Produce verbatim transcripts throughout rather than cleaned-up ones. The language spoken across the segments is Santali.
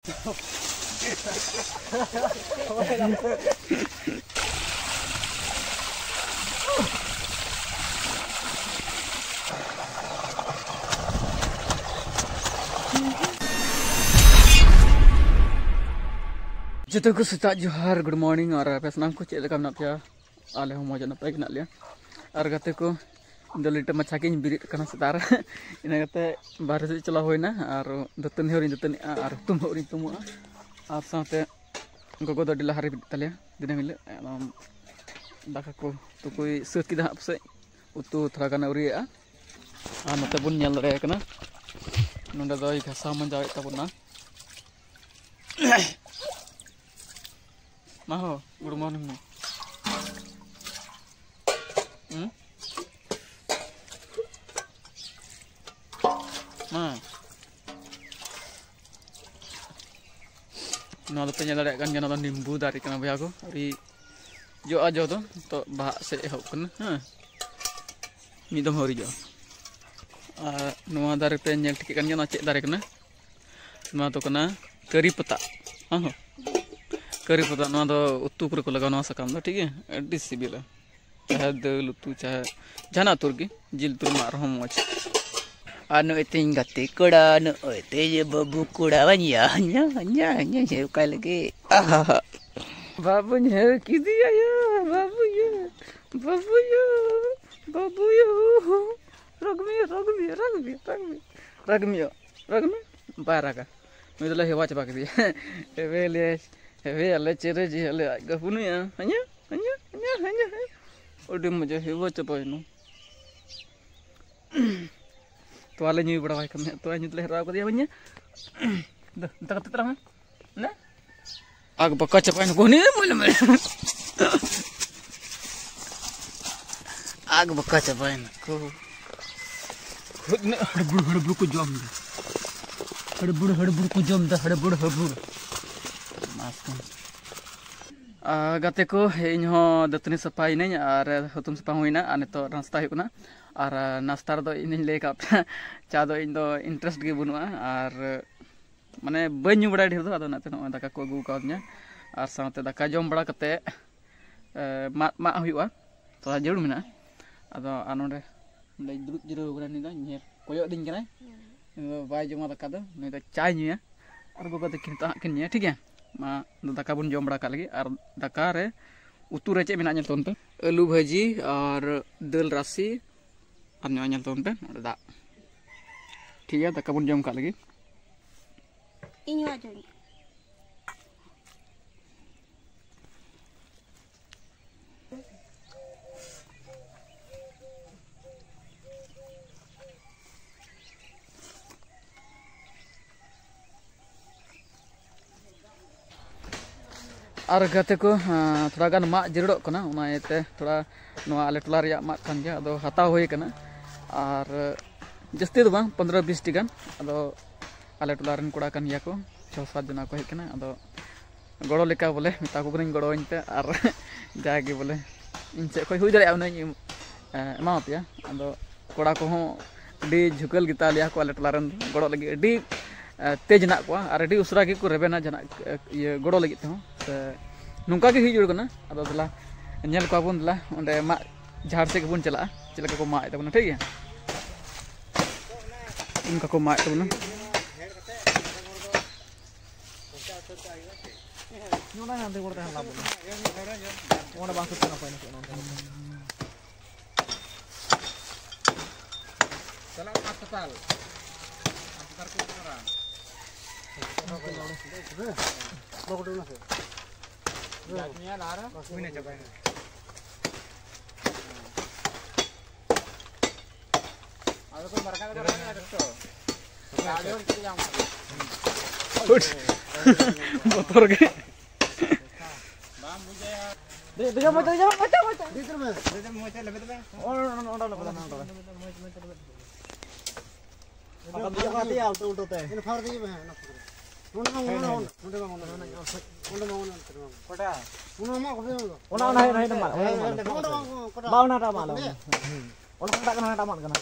ᱡᱚᱛᱚ ᱠᱚ ᱥᱮᱛᱟᱜ ᱡᱚᱦᱟᱨ, good morning, ᱟᱨ ᱟᱯᱮ ᱥᱟᱱᱟᱢ ᱠᱚ ᱪᱮᱫ ᱞᱮᱠᱟ ᱢᱮᱱᱟᱜ ᱯᱮᱭᱟ? ᱟᱞᱮ ᱦᱚᱸ ᱢᱚᱡᱽ ᱱᱟᱯᱟᱭ ᱜᱮ ᱢᱮᱱᱟᱜ ᱞᱮᱭᱟ᱾ ᱟᱨ ᱜᱟᱛᱮ ᱠᱚ, ᱤᱧ ᱫᱚ ᱞᱤᱴᱟᱹ ᱢᱟᱪᱷᱟ ᱜᱤᱧ ᱵᱮᱨᱮᱫ ᱠᱟᱱᱟ ᱥᱮᱛᱟᱜ ᱨᱮ᱾ ᱤᱱᱟᱹ ᱠᱟᱛᱮ ᱵᱟᱦᱨᱮ ᱥᱮᱫ ᱪᱟᱞᱟᱣ ᱦᱩᱭᱱᱟ ᱟᱨ ᱫᱟᱹᱛᱟᱹᱱᱤ ᱦᱚᱸ ᱟᱹᱣᱨᱤᱧ ᱫᱟᱹᱛᱟᱹᱱᱤᱜᱼᱟ ᱟᱨ ᱦᱩᱛᱩᱢ ᱦᱚᱸ ᱟᱹᱣᱨᱤᱧ ᱦᱩᱛᱩᱢᱚᱜᱼᱟ᱾ ᱟᱨ ᱥᱟᱶᱛᱮ ᱜᱚᱜᱚ ᱫᱚ ᱟᱹᱰᱤ ᱞᱟᱦᱟ ᱨᱮ ᱵᱮᱨᱮᱫ ᱛᱟᱞᱮᱭᱟ ᱫᱤᱱᱟᱹᱢ ᱦᱤᱞᱳᱜ᱾ ᱮᱠᱫᱚᱢ ᱫᱟᱠᱟ ᱠᱚ ᱛᱩᱠᱩᱭ ᱥᱟᱹᱛ ᱠᱮᱫᱟ ᱦᱟᱸᱜ ᱯᱟᱥᱮᱡ, ᱩᱛᱩ ᱛᱷᱚᱲᱟ ᱜᱟᱱ ᱟᱹᱣᱨᱤᱭᱟᱜᱼᱟ᱾ ᱟᱨ ᱱᱚᱛᱮ ᱵᱚᱱ ᱧᱮᱞ ᱫᱟᱲᱮᱭᱟᱜ ᱠᱟᱱᱟ, ᱱᱚᱸᱰᱮ ᱫᱚᱭ ᱜᱷᱟᱥᱟᱣ ᱢᱟᱡᱟᱣᱮᱫ ᱛᱟᱵᱚᱱᱟ᱾ ᱢᱟ ᱦᱳ, good morning ᱢᱮ᱾ ᱦᱩᱸ? ᱢᱟ᱾ ᱱᱚᱣᱟ ᱫᱚᱯᱮ ᱧᱮᱞ ᱫᱟᱲᱮᱭᱟᱜ ᱠᱟᱱ ᱜᱮᱭᱟ, ᱱᱚᱣᱟ ᱫᱚ ᱱᱤᱢᱵᱩ ᱫᱟᱨᱮ ᱠᱟᱱᱟ ᱵᱚᱭᱦᱟ ᱠᱚ᱾ ᱟᱹᱣᱨᱤ ᱡᱚᱜᱼᱟ ᱡᱚ ᱫᱚ, ᱱᱤᱛᱚᱜ ᱵᱟᱦᱟᱜ ᱥᱮᱫ ᱮᱦᱚᱵ ᱠᱟᱱᱟ, ᱦᱮᱸ᱾ ᱢᱤᱫ ᱫᱚᱢ ᱦᱚᱸ ᱟᱹᱣᱨᱤ ᱡᱚᱜᱼᱟ᱾ ᱟᱨ ᱱᱚᱣᱟ ᱫᱟᱨᱮ ᱯᱮ ᱧᱮᱞ ᱴᱷᱤᱠᱟᱹᱜ ᱠᱟᱱ ᱜᱮᱭᱟ, ᱱᱚᱣᱟ ᱪᱮᱫ ᱫᱟᱨᱮ ᱠᱟᱱᱟ? ᱱᱚᱣᱟ ᱫᱚ ᱠᱟᱱᱟ ᱠᱟᱹᱨᱤ ᱯᱟᱛᱟ᱾ ᱦᱚᱸ ᱦᱚᱸ᱾ ᱠᱟᱹᱨᱤ ᱯᱟᱛᱟ, ᱱᱚᱣᱟ ᱫᱚ ᱩᱛᱩ ᱠᱚᱨᱮ ᱠᱚ ᱞᱟᱜᱟᱣᱟ ᱱᱚᱣᱟ ᱥᱟᱠᱟᱢ ᱫᱚ, ᱴᱷᱤᱠ ᱜᱮᱭᱟ? ᱟᱹᱰᱤ ᱥᱤᱵᱤᱞᱟ᱾ ᱪᱟᱦᱮ ᱫᱟᱹᱞ ᱩᱛᱩ, ᱪᱟᱦᱮ ᱡᱟᱦᱟᱱᱟᱜ ᱩᱛᱩ ᱨᱮᱜᱮ, ᱡᱤᱞ ᱩᱛᱩ ᱨᱮᱢᱟ ᱟᱨᱦᱚᱸ ᱢᱚᱡᱽ᱾ ᱟᱨ ᱱᱩᱭ ᱛᱤᱧ ᱜᱟᱛᱮ ᱠᱚᱲᱟ, ᱱᱩᱭ ᱛᱤᱧ ᱵᱟᱹᱵᱩ ᱠᱚᱲᱟ, ᱧᱟ, ᱧᱟ, ᱧᱟ, ᱧᱟ, ᱧᱟ, ᱚᱠᱟ ᱞᱟᱹᱜᱤᱫ? ᱟᱦᱟ᱾ ᱵᱟᱹᱵᱩᱧ ᱦᱮᱸ ᱠᱮᱫᱮᱭᱟ ᱭᱟ, ᱵᱟᱹᱵᱩᱭᱟ, ᱵᱟᱹᱵᱩᱭᱟ, ᱵᱟᱹᱵᱩᱭᱟ᱾ ᱨᱟᱜᱽ ᱢᱮ, ᱨᱟᱜᱽ ᱢᱮ, ᱨᱟᱜᱽ ᱢᱮ, ᱨᱟᱜᱽ ᱢᱮ, ᱨᱟᱜᱽ ᱢᱮ᱾ ᱵᱟᱭ ᱨᱟᱜᱟ᱾ ᱱᱩᱭ ᱫᱚᱞᱮ ᱦᱮᱣᱟ ᱪᱟᱵᱟ ᱠᱮᱫᱮᱭᱟ᱾ ᱦᱮᱣᱮ ᱞᱮ, ᱦᱮᱣᱮ ᱟᱞᱮ ᱪᱮᱨᱮ ᱡᱮ ᱟᱞᱮ ᱟᱡ ᱜᱟᱹᱯᱩᱱᱩᱭᱟ᱾ ᱦᱟᱹᱧᱟ, ᱦᱟᱹᱧᱟ, ᱦᱟᱹᱧᱟ, ᱦᱟᱹᱧᱟ᱾ ᱟᱹᱰᱤ ᱢᱚᱡᱟ ᱦᱮᱣᱟ ᱪᱟᱵᱟᱭᱮᱱᱟ᱾ ᱛᱚᱣᱟ ᱞᱮ ᱧᱩ ᱵᱟᱲᱟ ᱟᱭ ᱠᱟᱱ ᱛᱟᱦᱮᱸᱫ, ᱛᱚᱣᱟ ᱧᱩ ᱛᱮᱞᱮ ᱦᱮᱣᱟ ᱠᱟᱫᱮᱭᱟ᱾ ᱦᱟᱹᱧᱟ᱾ ᱫᱚ, ᱫᱟᱠᱟ ᱛᱮ ᱛᱟᱨᱟ ᱢᱮ᱾ ᱱᱮ? ᱟᱜ ᱵᱟᱠᱟ ᱪᱟᱵᱟᱭᱮᱱᱟ ᱠᱚ, ᱦᱟᱹᱱᱤ ᱢᱟᱹᱭ ᱢᱟᱹᱭ᱾ ᱟᱜ ᱵᱟᱠᱟ ᱪᱟᱵᱟᱭᱮᱱᱟ ᱠᱚ᱾ ᱦᱟᱹᱲᱵᱩᱲ, ᱦᱟᱹᱲᱵᱩᱲ ᱠᱚ ᱡᱚᱢ ᱫᱟ᱾ ᱦᱟᱹᱲᱵᱩᱲ, ᱦᱟᱹᱲᱵᱩᱲ ᱠᱚ ᱡᱚᱢ ᱫᱟ, ᱦᱟᱹᱲᱵᱩᱲ, ᱦᱟᱹᱲᱵᱩᱲ᱾ ᱢᱟᱥ ᱠᱚ᱾ ᱟᱨ ᱜᱟᱛᱮ ᱠᱚ, ᱤᱧ ᱦᱚᱸ ᱫᱟᱹᱛᱟᱹᱱᱤ ᱥᱟᱯᱷᱟᱭᱤᱱᱟᱹᱧ ᱟᱨ ᱦᱩᱛᱩᱢ ᱥᱟᱯᱷᱟ ᱦᱩᱭᱱᱟ ᱟᱨ ᱱᱤᱛᱚᱜ ᱱᱟᱥᱛᱟ ᱦᱩᱭᱩᱜ ᱠᱟᱱᱟ᱾ ᱟᱨ ᱱᱟᱥᱛᱟ ᱨᱮᱫᱚ ᱤᱧ ᱫᱚᱧ ᱞᱟᱹᱭ ᱟᱠᱟᱫ ᱯᱮᱭᱟ, ᱪᱟ ᱫᱚ ᱤᱧ ᱫᱚ interest ᱜᱮ ᱵᱟᱹᱱᱩᱜᱼᱟ᱾ ᱟᱨ ᱢᱟᱱᱮ ᱵᱟᱹᱧ ᱧᱩ ᱵᱟᱲᱟᱭᱟ ᱰᱷᱮᱨ ᱫᱚ, ᱟᱫᱚ ᱚᱱᱟᱛᱮ ᱱᱚᱜᱼᱚᱭ ᱫᱟᱠᱟ ᱠᱚ ᱟᱹᱜᱩ ᱠᱟᱣᱫᱤᱧᱟ᱾ ᱟᱨ ᱥᱟᱶᱛᱮ ᱫᱟᱠᱟ ᱡᱚᱢ ᱵᱟᱲᱟ ᱠᱟᱛᱮ, ᱮ, ᱢᱟᱜ, ᱢᱟᱜ ᱦᱩᱭᱩᱜᱼᱟ, ᱛᱷᱚᱲᱟ ᱡᱟᱹᱨᱩᱲ ᱢᱮᱱᱟᱜᱼᱟ᱾ ᱟᱫᱚ ᱟᱨ ᱱᱚᱰᱮ ᱞᱮ ᱫᱩᱲᱩᱵ ᱡᱤᱨᱟᱹᱣ ᱠᱟᱱᱟ, ᱱᱩᱭ ᱫᱚ ᱧᱮᱞ ᱠᱚᱭᱚᱜ ᱫᱤᱧ ᱠᱟᱱᱟᱭ᱾ ᱩᱱᱤ ᱫᱚ ᱵᱟᱭ ᱡᱚᱢᱟ ᱫᱟᱠᱟ ᱫᱚ, ᱱᱩᱭ ᱫᱚ ᱪᱟᱭ ᱧᱩᱭᱟ᱾ ᱟᱨ ᱜᱚᱜᱚ ᱛᱟᱹᱠᱤᱱ ᱱᱤᱛᱚᱜ ᱦᱟᱸᱜ ᱠᱤᱱ ᱧᱩᱭᱟ, ᱴᱷᱤᱠ ᱜᱮᱭᱟ᱾ ᱢᱟ, ᱫᱟᱠᱟ ᱵᱚᱱ ᱡᱚᱢ ᱵᱟᱲᱟ ᱠᱟᱜ ᱞᱮᱜᱮ᱾ ᱟᱨ ᱫᱟᱠᱟ ᱨᱮ, ᱩᱛᱩ ᱨᱮ ᱪᱮᱫ ᱢᱮᱱᱟᱜᱼᱟ ᱧᱮᱞ ᱛᱟᱵᱚᱱ ᱯᱮ᱾ ᱟᱹᱞᱩ ᱵᱷᱟᱹᱡᱤ ᱟᱨ ᱫᱟᱹᱞ ᱨᱟᱥᱮ ᱟᱨ ᱱᱚᱜᱼᱚᱭ ᱧᱮᱞ ᱛᱟᱵᱚᱱ ᱯᱮ ᱱᱚᱰᱮ ᱫᱟᱜ᱾ ᱴᱷᱤᱠ ᱜᱮᱭᱟ, ᱫᱟᱠᱟ ᱵᱚᱱ ᱡᱚᱢ ᱠᱟᱜ ᱞᱮᱜᱮ᱾ ᱤᱧ ᱦᱚᱸ ᱟᱸᱡᱚᱢ᱾ ᱟᱨ ᱜᱟᱛᱮ ᱠᱚ, ᱟᱸ, ᱛᱷᱚᱲᱟ ᱜᱟᱱ ᱢᱟᱜ ᱡᱟᱹᱨᱩᱲᱚᱜ ᱠᱟᱱᱟ, ᱚᱱᱟ ᱤᱭᱟᱹᱛᱮ ᱛᱷᱚᱲᱟ ᱱᱚᱣᱟ ᱟᱞᱮ ᱴᱚᱞᱟ ᱨᱮᱭᱟᱜ ᱢᱟᱜ ᱠᱟᱱ ᱜᱮᱭᱟ, ᱟᱫᱚ ᱦᱟᱛᱟᱣ ᱦᱩᱭ ᱠᱟᱱᱟ᱾ ᱟᱨ ᱡᱟᱹᱥᱛᱤ ᱫᱚ ᱵᱟᱝ, ᱯᱚᱱᱫᱽᱨᱚ ᱵᱤᱥ ᱴᱤ ᱜᱟᱱ᱾ ᱟᱫᱚ ᱟᱞᱮ ᱴᱚᱞᱟ ᱨᱮᱱ ᱠᱚᱲᱟ ᱠᱟᱱ ᱜᱮᱭᱟ ᱠᱚ, ᱪᱷᱚ ᱥᱟᱛ ᱡᱚᱱᱟ ᱠᱚ ᱦᱮᱡ ᱠᱟᱱᱟ᱾ ᱟᱫᱚ ᱜᱚᱲᱚ ᱞᱮᱠᱟ ᱵᱚᱞᱮ ᱢᱮᱛᱟ ᱠᱚ ᱠᱟᱹᱱᱟᱹᱧ, ᱜᱚᱲᱚᱣᱟᱹᱧ ᱯᱮ, ᱟᱨ ᱡᱟᱜᱮ ᱵᱚᱞᱮ ᱤᱧ ᱥᱮᱫ ᱠᱷᱚᱱ ᱦᱩᱭ ᱫᱟᱲᱮᱭᱟᱜᱼᱟ ᱩᱱᱟᱹᱜ ᱤᱧ, ᱮ, ᱮᱢᱟᱣᱟᱯᱮᱭᱟ᱾ ᱟᱫᱚ ᱠᱚᱲᱟ ᱠᱚᱦᱚᱸ ᱟᱹᱰᱤ ᱡᱷᱩᱠᱟᱹᱞ ᱜᱮᱛᱟ ᱞᱮᱭᱟ ᱠᱚ ᱟᱞᱮ ᱴᱚᱞᱟ ᱨᱮᱱ ᱫᱚ, ᱜᱚᱲᱚ ᱞᱟᱹᱜᱤᱫ ᱟᱹᱰᱤ, ᱮ, ᱛᱮᱡᱽ ᱦᱮᱱᱟᱜ ᱠᱚᱣᱟ ᱟᱨ ᱟᱹᱰᱤ ᱩᱥᱟᱹᱨᱟ ᱜᱮᱠᱚ ᱨᱮᱵᱮᱱᱟ ᱡᱟᱦᱟᱱᱟᱜ, ᱮ, ᱤᱭᱟᱹ ᱜᱚᱲᱚ ᱞᱟᱹᱜᱤᱫ ᱛᱮᱦᱚᱸ᱾ ᱥᱮ ᱱᱚᱝᱠᱟ ᱜᱮ ᱦᱩᱭ ᱡᱟᱹᱨᱩᱲ ᱠᱟᱱᱟ᱾ ᱟᱫᱚ ᱫᱮᱞᱟ ᱧᱮᱞ ᱠᱚᱣᱟ ᱵᱚᱱ, ᱫᱮᱞᱟ ᱚᱸᱰᱮ ᱢᱟᱜ ᱡᱷᱟᱲ ᱥᱮᱫ ᱜᱮᱵᱚᱱ ᱪᱟᱞᱟᱜᱼᱟ, ᱪᱮᱫ ᱞᱮᱠᱟ ᱠᱚ ᱢᱟᱜ ᱮᱫ ᱛᱟᱵᱚᱱᱟ, ᱴᱷᱤᱠ ᱜᱮᱭᱟ? ᱚᱱᱠᱟ ᱠᱚ ᱢᱟᱜ ᱮᱫ ᱛᱟᱵᱚᱱᱟ᱾ ᱱᱚᱰᱮ ᱦᱟᱱᱛᱮ ᱜᱚᱲ ᱛᱟᱦᱮᱱ ᱞᱟᱵᱚ᱾ ᱚᱸᱰᱮ ᱵᱟᱝ ᱥᱩᱛᱟᱹᱜ ᱱᱟᱯᱟᱭ ᱱᱟᱯᱟᱭ ᱱᱚᱰᱮ᱾ ᱪᱟᱞᱟᱜ ᱦᱟᱥᱯᱟᱛᱟᱞ᱾ ᱦᱟᱥᱯᱟᱛᱟᱞ ᱠᱚ ᱤᱫᱤ ᱠᱟᱱᱟ᱾ ᱡᱟᱠ ᱧᱮᱞ ᱟᱨ ᱦᱩᱭᱱᱟ, ᱪᱟᱵᱟᱭᱱᱟ᱾ ᱟᱫᱚ ᱠᱚ ᱢᱟᱨᱠᱟ ᱠᱟᱛᱮ ᱨᱚᱦᱚᱭ ᱢᱮ ᱡᱚᱛᱚ᱾ ᱟᱫᱚ ᱪᱮᱫ ᱧᱟᱢ ᱠᱟᱱᱟ? ᱩᱴ᱾ ᱵᱚᱛᱚᱨ ᱜᱮ᱾ ᱵᱟᱢ ᱵᱩᱡᱷᱟᱹᱣᱟ᱾ ᱫᱮ-, ᱫᱮᱡᱚᱜ ᱢᱚᱡᱽ ᱛᱮ, ᱫᱮᱡᱚᱜ ᱢᱚᱡᱽ ᱛᱮ, ᱢᱚᱡᱽ ᱛᱮ᱾ ᱫᱮᱡᱚᱜ ᱢᱚᱡᱽ ᱛᱮ, ᱞᱮᱵᱮᱫ ᱢᱮ᱾ ᱚ, ᱚᱸᱰᱮ, ᱚᱸᱰᱮ, ᱚᱸᱰᱮ, ᱚᱸᱰᱮ, ᱚᱸᱰᱮ᱾ ᱵᱟᱠᱷᱟᱱ ᱫᱮᱡᱚᱜ ᱠᱟᱱᱟ ᱛᱮᱭᱟ, ᱩᱞᱴᱟᱹ, ᱩᱞᱴᱟᱹ ᱛᱮ᱾ ᱤᱱᱟᱹ ᱯᱷᱟᱲ ᱛᱮᱜᱮ ᱢᱮ, ᱚᱱᱟ ᱯᱷᱟᱲ᱾ ᱱᱚᱸᱰᱮ ᱢᱟ, ᱦᱮᱸ, ᱦᱮᱸ᱾ ᱱᱚᱸᱰᱮ ᱢᱟ, ᱱᱚᱸᱰᱮ ᱢᱟ, ᱱᱚᱸᱰᱮ ᱢᱟ᱾ ᱚᱠᱟᱴᱟᱜ? ᱚᱱᱟ ᱢᱟ ᱠᱚ ᱵᱮᱱᱟᱣ ᱫᱟ᱾ ᱚᱱᱟ, ᱚᱱᱟ, ᱦᱮᱸ, ᱦᱮᱸ, ᱦᱮᱸ, ᱢᱟ᱾ ᱦᱮᱸ, ᱦᱮᱸ, ᱦᱮᱸ, ᱚᱠᱟᱴᱟᱜ? ᱵᱟ, ᱚᱱᱟᱴᱟᱜ ᱢᱟ ᱟᱞᱚ᱾ ᱦᱮᱸ᱾ ᱚᱱᱟ ᱚᱠᱟᱴᱟᱜ ᱠᱟᱱᱟ, ᱚᱱᱟᱴᱟᱜ ᱢᱟ ᱠᱟᱱᱟ᱾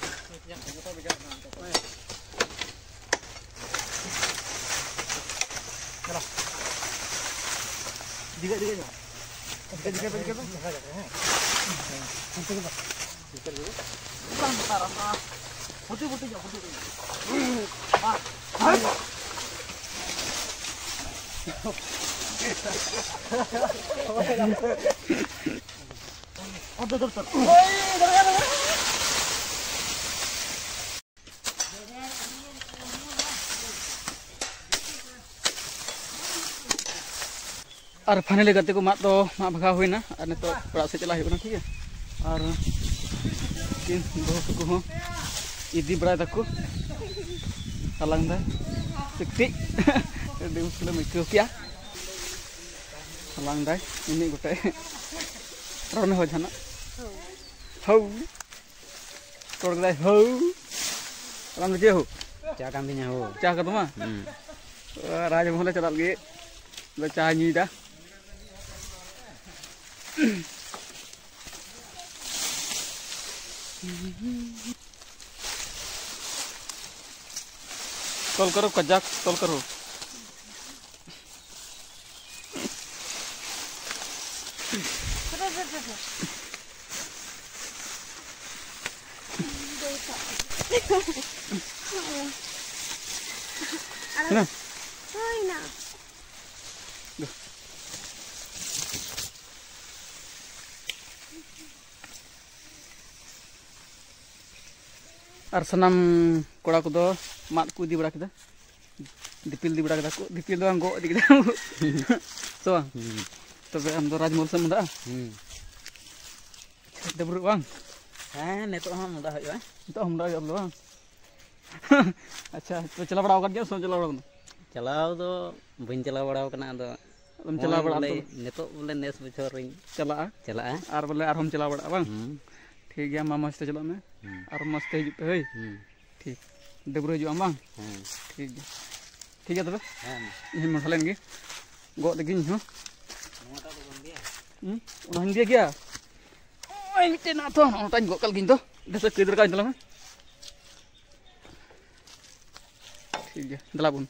ᱟᱨ finally ᱜᱟᱛᱮ ᱠᱚ ᱢᱟᱫ ᱫᱚ ᱢᱟᱜ ᱵᱷᱟᱜᱟᱣ ᱦᱩᱭᱱᱟ ᱟᱨ ᱱᱤᱛᱚᱜ ᱚᱲᱟᱜ ᱥᱮᱫ ᱪᱟᱞᱟᱜ ᱦᱩᱭᱩᱜ ᱠᱟᱱᱟ, ᱴᱷᱤᱠ ᱜᱮᱭᱟ᱾ ᱟᱨ ᱩᱱᱠᱤᱱ ᱵᱟᱹᱦᱩ ᱛᱟᱠᱚ ᱦᱚᱸ ᱤᱫᱤ ᱵᱟᱲᱟᱭ ᱫᱟᱠᱚ, ᱦᱟᱞᱟᱝ ᱫᱟᱭ ᱥᱤᱠᱴᱤᱡ᱾ ᱟᱹᱰᱤ ᱢᱩᱥᱠᱤᱞᱮᱢ ᱟᱹᱭᱠᱟᱹᱣ ᱠᱮᱜᱼᱟ, ᱦᱟᱞᱟᱝ ᱫᱟᱭ ᱢᱤᱢᱤᱫ ᱜᱚᱴᱮᱡ᱾ ᱨᱚᱲ ᱢᱮ ᱦᱳ ᱡᱟᱦᱟᱱᱟᱜ᱾ ᱦᱟᱹᱣ᱾ ᱨᱚᱲ ᱠᱮᱫᱟᱭ ᱦᱟᱹᱣ᱾ ᱟᱨ ᱟᱢ ᱫᱚ ᱪᱮᱫ ᱦᱳ? ᱪᱟ ᱠᱟᱱ ᱛᱤᱧᱟ ᱦᱳ᱾ ᱪᱟ ᱠᱟᱫᱟᱢᱟ? ᱦᱩᱸ᱾ ᱨᱟᱡᱽᱢᱚᱦᱚᱞ ᱞᱮ ᱪᱟᱞᱟᱜ ᱞᱟᱹᱜᱤᱫ᱾ ᱟᱫᱚ ᱪᱟ ᱧᱩᱭᱫᱟ᱾ ᱛᱚᱞ ᱠᱟᱨᱚ ᱠᱟᱡᱟᱠ, ᱛᱚᱞ ᱠᱟᱨᱚ᱾ ᱦᱮᱸ᱾ ᱦᱩᱭᱱᱟ᱾ ᱟᱨ ᱥᱟᱱᱟᱢ ᱠᱚᱲᱟ ᱠᱚᱫᱚ ᱢᱟᱫ ᱠᱚ ᱤᱫᱤ ᱵᱟᱲᱟ ᱠᱮᱫᱟ, ᱫᱤᱯᱤᱞ ᱤᱫᱤ ᱵᱟᱲᱟ ᱠᱮᱫᱟ ᱠᱚ, ᱫᱤᱯᱤᱞ ᱫᱚ ᱵᱟᱝ, ᱜᱚᱜ ᱤᱫᱤ ᱠᱮᱫᱟ ᱠᱚ᱾ ᱥᱮ ᱵᱟᱝ? ᱦᱩᱸ᱾ ᱛᱚᱵᱮ ᱟᱢ ᱫᱚ ᱨᱟᱡᱽᱢᱚᱦᱚᱞ ᱥᱮᱫ ᱮᱢ ᱢᱚᱦᱰᱟᱜᱼᱟ? ᱦᱩᱸ᱾ ᱰᱟᱹᱵᱽᱨᱟᱹᱜ ᱵᱟᱝ? ᱦᱮᱸ, ᱱᱤᱛᱚᱜ ᱦᱚᱸ ᱢᱚᱦᱰᱟ ᱦᱩᱭᱩᱜᱼᱟ᱾ ᱱᱤᱛᱚᱜ ᱦᱚᱸ ᱢᱚᱦᱰᱟ ᱦᱩᱭᱩᱜᱼᱟ ᱵᱚᱞᱮ ᱵᱟᱝ? ᱟᱪᱪᱷᱟ, ᱛᱚ ᱪᱟᱞᱟᱣ ᱵᱟᱲᱟ ᱟᱠᱟᱱ ᱜᱮᱭᱟ ᱥᱮ ᱵᱟᱢ ᱪᱟᱞᱟᱣ ᱵᱟᱲᱟ ᱟᱠᱟᱱᱟ? ᱪᱟᱞᱟᱣ ᱫᱚ ᱵᱟᱹᱧ ᱪᱟᱞᱟᱣ ᱵᱟᱲᱟ ᱟᱠᱟᱱᱟ, ᱟᱫᱚ ᱟᱫᱚᱢ ᱪᱟᱞᱟᱣ ᱱᱚᱜᱼᱚᱭ ᱵᱟᱲᱟᱜ ᱟᱢ ᱵᱚᱞᱮ ᱛᱚᱵᱮ? ᱱᱤᱛᱚᱜ ᱵᱚᱞᱮ ᱱᱮᱥ ᱵᱚᱪᱷᱚᱨ ᱤᱧ ᱪᱟᱞᱟᱜᱼᱟ᱾ ᱪᱟᱞᱟᱜᱼᱟ᱾ ᱟᱨ ᱵᱚᱞᱮ ᱟᱨᱦᱚᱸᱢ ᱪᱟᱞᱟᱣ ᱵᱟᱲᱟᱜᱼᱟ ᱵᱟᱝ? ᱦᱩᱸ᱾ ᱴᱷᱤᱠ ᱜᱮᱭᱟ, ᱢᱟ ᱢᱚᱡᱽ ᱛᱮ ᱪᱟᱞᱟᱜ ᱢᱮ᱾ ᱦᱩᱸ᱾ ᱟᱨ ᱢᱚᱡᱽ ᱛᱮ ᱦᱤᱡᱩᱜ ᱯᱮ ᱦᱳᱭ᱾ ᱦᱩᱸ᱾ ᱴᱷᱤᱠ᱾ ᱰᱟᱹᱵᱽᱨᱟᱹ ᱦᱤᱡᱩᱜ ᱟᱢ ᱵᱟᱝ? ᱦᱮᱸ᱾ ᱴᱷᱤᱠ ᱜᱮᱭᱟ᱾ ᱴᱷᱤᱠ ᱜᱮᱭᱟ ᱛᱚᱵᱮ᱾ ᱦᱮᱸ, ᱢᱟ᱾ ᱤᱧ ᱦᱚᱸᱧ ᱢᱚᱴᱷᱟ ᱞᱮᱱ ᱜᱮ᱾ ᱜᱚᱜ ᱞᱮᱜᱤᱧ ᱤᱧ ᱦᱚᱸ᱾ ᱱᱚᱣᱟᱴᱟᱜ ᱫᱚ ᱵᱟᱹᱧ ᱤᱫᱤᱭᱟ? ᱦᱩᱸ? ᱚᱱᱟ ᱦᱚᱸᱧ ᱤᱫᱤᱭᱟ ᱜᱮᱭᱟ᱾ ᱱᱚᱜᱼᱚᱭ ᱢᱤᱫᱴᱮᱱ ᱢᱮᱱᱟᱜᱼᱟ ᱛᱚ, ᱱᱚᱜᱼᱚᱴᱟᱧ ᱜᱚᱜ ᱠᱟᱜ ᱞᱮᱜᱤᱧ ᱫᱚ᱾ ᱫᱮᱥᱮ ᱠᱟᱹᱭ ᱫᱚᱨᱠᱟᱨ ᱛᱟᱞᱟᱝᱟ᱾ ᱴᱷᱤᱠ ᱜᱮᱭᱟ, ᱫᱮᱞᱟ ᱵᱚᱱ᱾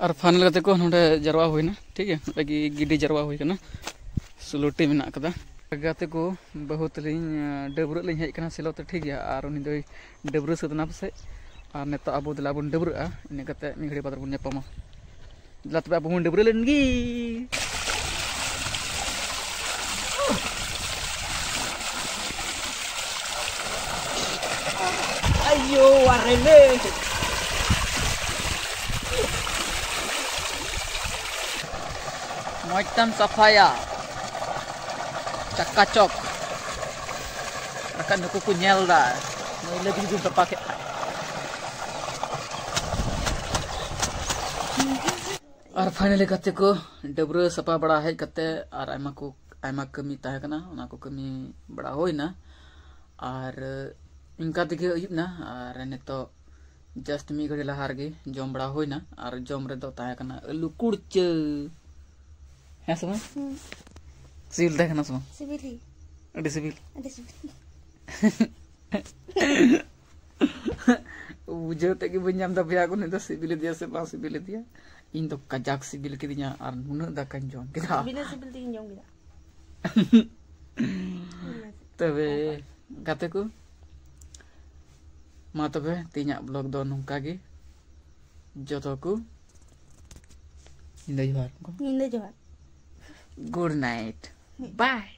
ᱟᱨ ᱯᱷᱟᱭᱱᱟᱞ ᱜᱟᱛᱮ ᱠᱚ, ᱱᱚᱰᱮ ᱡᱟᱨᱣᱟ ᱦᱩᱭᱱᱟ, ᱴᱷᱤᱠ ᱜᱮᱭᱟ, ᱱᱚᱰᱮ ᱜᱮ ᱜᱤᱰᱤ ᱡᱟᱨᱣᱟ ᱦᱩᱭ ᱠᱟᱱᱟ, ᱥᱳᱞᱳ ᱴᱤ ᱢᱮᱱᱟᱜ ᱠᱟᱫᱟ᱾ ᱜᱟᱛᱮ ᱠᱚ, ᱵᱟᱹᱦᱩ ᱛᱟᱹᱞᱤᱧ, ᱟᱸ, ᱰᱟᱹᱵᱽᱨᱟᱹᱜ ᱞᱤᱧ ᱦᱮᱡ ᱠᱟᱱᱟ ᱥᱮᱞᱚ ᱛᱮ, ᱴᱷᱤᱠ ᱜᱮᱭᱟ, ᱟᱨ ᱩᱱᱤ ᱫᱚᱭ ᱰᱟᱹᱵᱽᱨᱟᱹ ᱥᱟᱹᱛ ᱮᱱᱟ ᱯᱟᱥᱮᱡ᱾ ᱟᱨ ᱱᱤᱛᱚᱜ ᱟᱵᱚ ᱫᱮᱞᱟ ᱵᱚᱱ ᱰᱟᱹᱵᱽᱨᱟᱹᱜᱼᱟ, ᱤᱱᱟᱹ ᱠᱟᱛᱮ ᱢᱤᱫ ᱜᱷᱟᱹᱲᱤ ᱵᱟᱫᱽ ᱨᱮᱵᱚᱱ ᱧᱟᱯᱟᱢᱟ᱾ ᱫᱮᱞᱟ ᱛᱚᱵᱮ ᱟᱵᱚ ᱵᱚᱱ ᱰᱟᱹᱵᱽᱨᱟᱹ ᱞᱮᱱ ᱜᱮ᱾ ᱟᱭᱳ, ᱟᱨᱮ ᱞᱮ᱾ ᱢᱚᱡᱽ ᱛᱮᱢ ᱥᱟᱯᱷᱟᱭᱟ, ᱪᱟᱠᱟᱪᱚᱠ᱾ ᱵᱟᱠᱷᱟᱡ ᱱᱩᱠᱩ ᱠᱚ ᱧᱮᱞ ᱫᱟ, ᱢᱟᱹᱭᱞᱟᱹ ᱜᱮ ᱡᱩᱫᱤᱢ ᱥᱟᱯᱷᱟ ᱠᱮᱫ ᱠᱷᱟᱡ᱾ ᱟᱨ ᱯᱷᱟᱭᱱᱟᱞᱤ ᱜᱟᱛᱮ ᱠᱚ, ᱰᱟᱹᱵᱽᱨᱟᱹ ᱥᱟᱯᱷᱟ ᱵᱟᱲᱟ ᱦᱮᱡ ᱠᱟᱛᱮ ᱟᱨ ᱟᱭᱢᱟ ᱠᱚ, ᱟᱭᱢᱟ ᱠᱟᱹᱢᱤ ᱛᱟᱦᱮᱸ ᱠᱟᱱᱟ, ᱚᱱᱟ ᱠᱚ ᱠᱟᱹᱢᱤ ᱵᱟᱲᱟ ᱦᱩᱭᱱᱟ᱾ ᱟᱨ ᱤᱱᱠᱟ ᱛᱮᱜᱮ ᱟᱹᱭᱩᱵ ᱱᱟ᱾ ᱟᱨ ᱱᱤᱛᱚᱜ just ᱢᱤᱫ ᱜᱷᱟᱹᱲᱤ ᱞᱟᱦᱟ ᱨᱮᱜᱮ ᱡᱚᱢ ᱵᱟᱲᱟ ᱦᱩᱭᱱᱟ᱾ ᱟᱨ ᱡᱚᱢ ᱨᱮᱫᱚ ᱛᱟᱦᱮᱸ ᱠᱟᱱᱟ ᱟᱹᱞᱩ ᱠᱩᱲᱪᱟᱹ᱾ ᱦᱮᱸ ᱥᱮ ᱵᱟᱝ? ᱦᱩᱸ᱾ ᱥᱤᱵᱤᱞ ᱛᱟᱦᱮᱸ ᱠᱟᱱᱟ ᱥᱮ ᱵᱟᱝ? ᱥᱤᱵᱤᱞ ᱜᱮ᱾ ᱟᱹᱰᱤ ᱥᱤᱵᱤᱞ᱾ ᱟᱹᱰᱤ ᱥᱤᱵᱤᱞ᱾ ᱵᱩᱡᱷᱟᱹᱣ ᱛᱮ ᱜᱮ ᱵᱟᱹᱧ ᱧᱟᱢ ᱮᱫᱟ ᱵᱚᱭᱦᱟ ᱠᱚ, ᱱᱩᱭ ᱫᱚ ᱥᱤᱵᱤᱞ ᱮᱫᱮᱭᱟ ᱥᱮ ᱵᱟᱝ ᱥᱤᱵᱤᱞ ᱮᱫᱮᱭᱟ᱾ ᱤᱧ ᱫᱚ ᱠᱟᱡᱟᱠ ᱥᱤᱵᱤᱞ ᱠᱤᱫᱤᱧᱟ ᱟᱨ ᱱᱩᱱᱟᱹᱜ ᱫᱟᱠᱟᱧ ᱡᱚᱢ ᱠᱮᱫᱟ᱾ ᱵᱤᱱᱟᱹ ᱥᱤᱵᱤᱞ ᱛᱮᱜᱮᱧ ᱡᱚᱢ ᱠᱮᱫᱟ᱾ ᱛᱚᱵᱮ ᱜᱟᱛᱮ ᱠᱚ, ᱢᱟ ᱛᱚᱵᱮ ᱛᱮᱦᱮᱧᱟᱜ vlog ᱫᱚ ᱱᱚᱝᱠᱟ ᱜᱮ᱾ ᱡᱚᱛᱚ ᱠᱚ ᱧᱤᱫᱟᱹ ᱡᱚᱦᱟᱨ᱾ ᱧᱤᱫᱟᱹ ᱡᱚᱦᱟᱨ᱾ Good night. ᱦᱩᱸ᱾ Bye.